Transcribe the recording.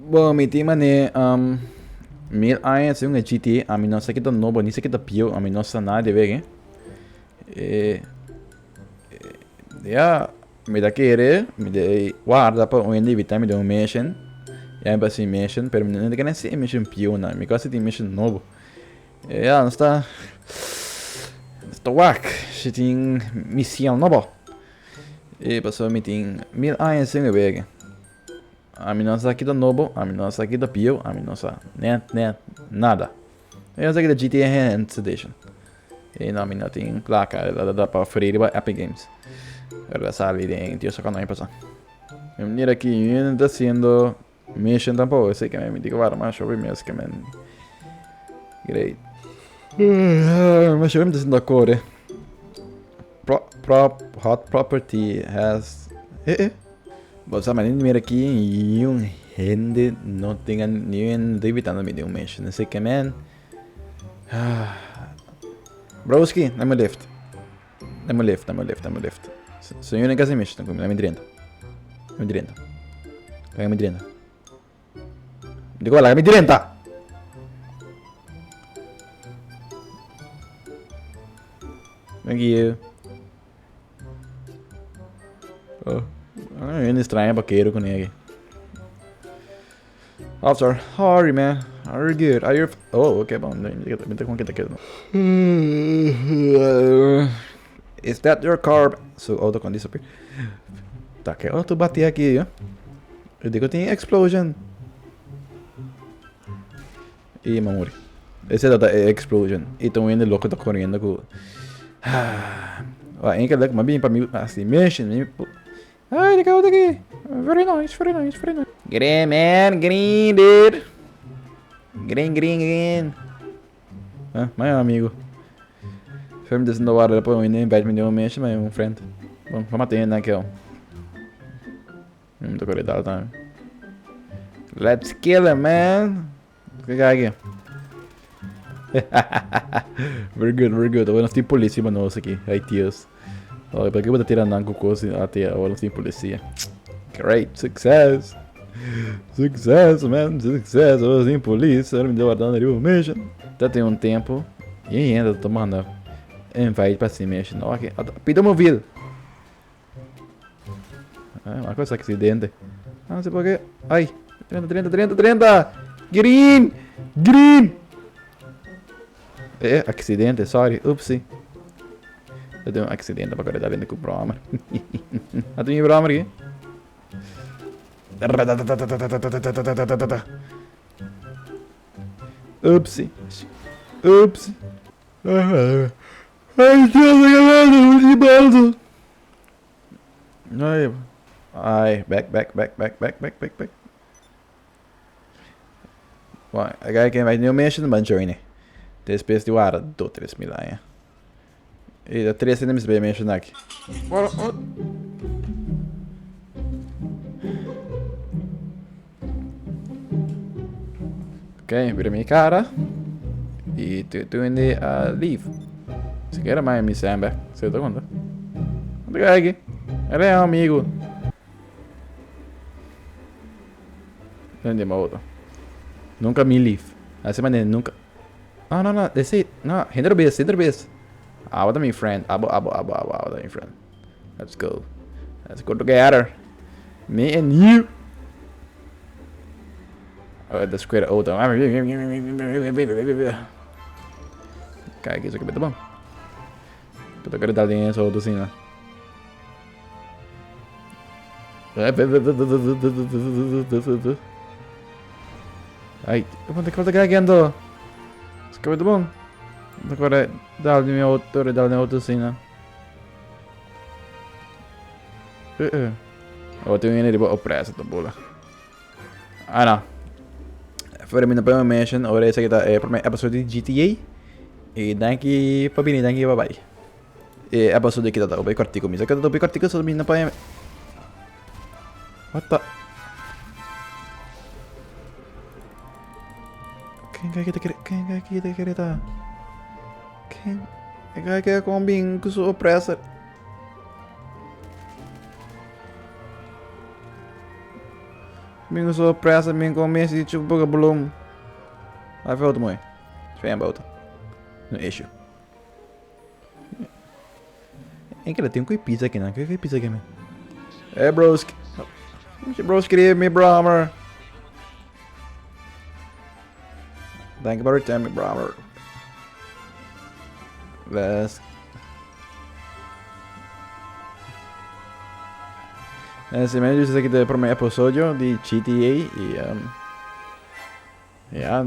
Bon, mi tin manera mil aña sin hunga GTA, ami no sa kita nobo ni sa kita pieu, ami no sa nada di wega. Ya, mi ta kere, mi ta warda pa un hende invita mi den un mission, ya mi pasa e mission, pero mi no ta kere hasi e mission pieu nan, mi kos tin mission nobo. Ya, nos ta, nos ta wak si tin mision nobo. E pasobra mi tin mil aña sin e wega. Ami no sa kita nobo, ami no sa kita bieu, ami no sa net net nada. Mi no sa kita GTA Enhanced Edition. E no, mi no tin plaka pa ofrei riba Epic Games. Pero ta sali den Dios sa cuando aña pasa. Mi mira aki, mi no ta haciendo mission tampoco, así que mi tin que wara mas hopi mes que men. Great. Mas hopi mi ta haciendo core. Pro, prop, hot property has... Eh, eh. Bo sa mane mira aki niun hende no tin niun hende no ta invitando mi den un mission así que man Broski dame un lift dame un lift dame un lift dame un lift Señor en casa mission dame drenta dame drenta dame drenta Digo laga mi drenta Thank you. Oh, ah, extraña paquero con él. Officer, how are you, man? Are you good? Are you... Oh, okay, bon. Vente con que te quedo. Is that your car? Su auto con disappear. Ta que auto bati aquí, yo? Eu digo tin explosion. Y me muri. Ese ta e explosion. Y ta un hende loco ta corriendo cu... Ah, enkele maar bin pa mi así mission. Mi... Ay, de auto aquí. Very nice, very nice, very nice. Green, man, green, dude. Green, green, green. Ah, my amigo. Fem descendo guarda depois un invite me un mission, mas un friend. Bom, vamos atender aqui, ó. Muito cuidado também. Let's kill him, man. Que aqui? Very good, very good. Agora nós temos polícia para nós aqui. Ai, tios. Olha, para que eu vou tirar nango coisa até agora nós temos polícia. Great, success. Success, man, success. Agora tem polícia. Me deu guardando ali o mission. Já tem um tempo. E ainda tô mandando invite para cima. Ok, pida móvel. Ah, uma coisa accidente. Ah, não sei porquê. Ai, 30, 30, 30, 30! Green! Green! Eh, accidente, sorry. Oopsie. Eu dei um acidente para correr dentro com o brommer. Ah, tem brommer aqui. Oopsie. Oopsie. Ai, Deus, Ai, ai, back, back, back, back, back, back, back, back. Bon, agora quem vai new mission, ban join. Después de wara, do 3 mil aña. E da 3 ainda me se mission aqui. Bora, oh. Ok, vira mi cara. Y tu tu indi a leave. Si quiere mais mi samba. Se te conta. Onde é aqui? Ele é um amigo. Entendi, uma outra. Nunca me leave. Assim maneira, nunca. No, no, no. Esse, no, hinder bes, hinder bes. Abo ta mi friend. Abo, abo, abo, abo, abo ta mi friend. Let's go. Let's go together. Me and you. Oh, the square auto. Kijk, isso aqui é bom. Eu quero dar dinheiro só outro assim, né? Ai, eu vou ter que andar. Isso aqui é bom. Agora, dá mi auto, dá mi auto assim, né? Uh -uh. Oh, tin hende riba opresa ta bula. Ah no. Voor mi no por mention ora esaki ta e prome episode di GTA. E danki pa bini, danki pa bai. E episode aki ta hopi kortiku. Mi sa ku ta hopi kortiku so mi no por What the Ken kaki ta kere ken kaki ta kere ta Ken kaki a kon bin ku su opresa. Mi un sorpresa mi con mes di chupa bloem. Hij veel te mooi. Zwemboten. No issue. Enkele tin ku pizza aki nan. Ku pizza aki man. Hey bros. Bros skreef mi brommer. Thank you for returning me brommer. Let's En si men dus esaki ta e prome episodio di GTA y um, ja.